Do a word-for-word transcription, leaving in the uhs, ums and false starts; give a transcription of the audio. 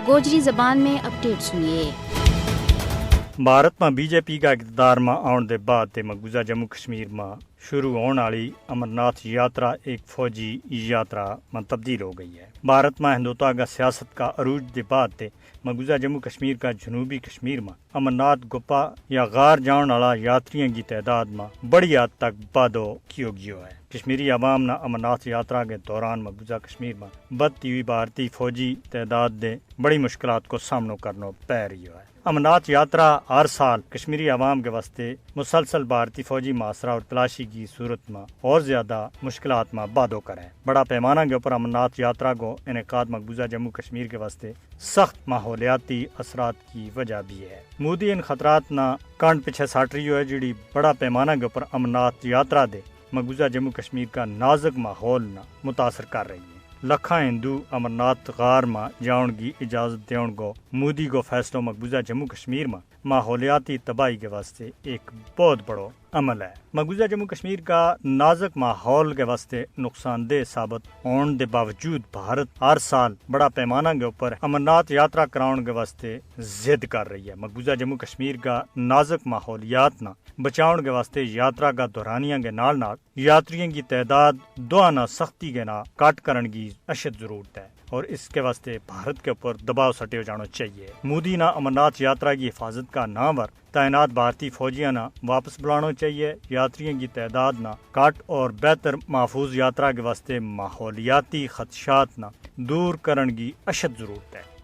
گوجری زبان میں اپڈیٹ سنیے۔ بھارت ما بی جے پی کا اقتدار ما آن دے بعد تے مقبوضہ جموں کشمیر ما شروع ہون آلی امرناتھ یاترا ایک فوجی یاترا ما تبدیل ہو گئی ہے۔ بھارت ما ہندوتا کا سیاست کا عروج دے بعد تے مقبوضہ جموں کشمیر کا جنوبی کشمیر ما امرناتھ گپا یا غار جان آلا یاتریاں کی تعداد ما بڑی حد تک بادو کیو گیو ہے۔ کشمیری عوام نا امرناتھ یاترا کے دوران مقبوضہ کشمیر ما بدھتی ہوئی بھارتی فوجی تعداد دے بڑی مشکلات کو سامنو کرنو پے رہیو ہے۔ امرناتھ یاترا ہر سال کشمیری عوام کے واسطے مسلسل بھارتی فوجی ماسرا اور تلاشی کی صورت ما اور زیادہ مشکلات ما بادو کرے۔ بڑا پیمانا کے اپر امرناتھ یاترا کو انعقاد مقبوضہ جموں کشمیر کے واسطے سخت ماحولیاتی اثرات کی وجہ بھی ہے۔ مودی ان خطرات نا کانڈ پچھے ساٹ رہیو ہے جیڑی بڑا پیمانا کے اپر امرناتھ یاترا دے مقبوضہ جموں کشمیر کا نازک ماحول نا متاثر کر رہی ہے۔ لکھاں ہندو امرناتھ غار ما جاؤن کی اجازت دیون کو مودی کو فیصلو مقبوضہ جموں کشمیر ما ماحولیاتی تباہی کے واسطے ایک بہت بڑو عمل ہے۔ مقبوضہ جموں کشمیر کا نازک ماحول کے واسطے نقصان دہ ثابت ہون دے باوجود بھارت ہر سال بڑا پیمانا کے اپر امرناتھ یاترا کراؤن کے واسطے ضد کر رہی ہے۔ مقبوضہ جموں کشمیر کا نازک ماحولیات نا بچاؤن کے واسطے یاترا کا دورانیاں کے نال نال یاتریوں کی تعداد دعا نا سختی کے نا کٹ کرن کی اشد ضرورت ہے اور اس کے واسطے بھارت کے اپر دباؤ سٹیو جانو چاہیے۔ مودی نا امرناتھ یاترا کی حفاظت کا نام ور تعینات بھارتی فوجیاں نا واپس بلانو چاہیے۔ یاتریوں کی تعداد نا کٹ اور بہتر محفوظ یاترا کے واسطے ماحولیاتی خدشات نا دور کرن کی اشد ضرورت ہے۔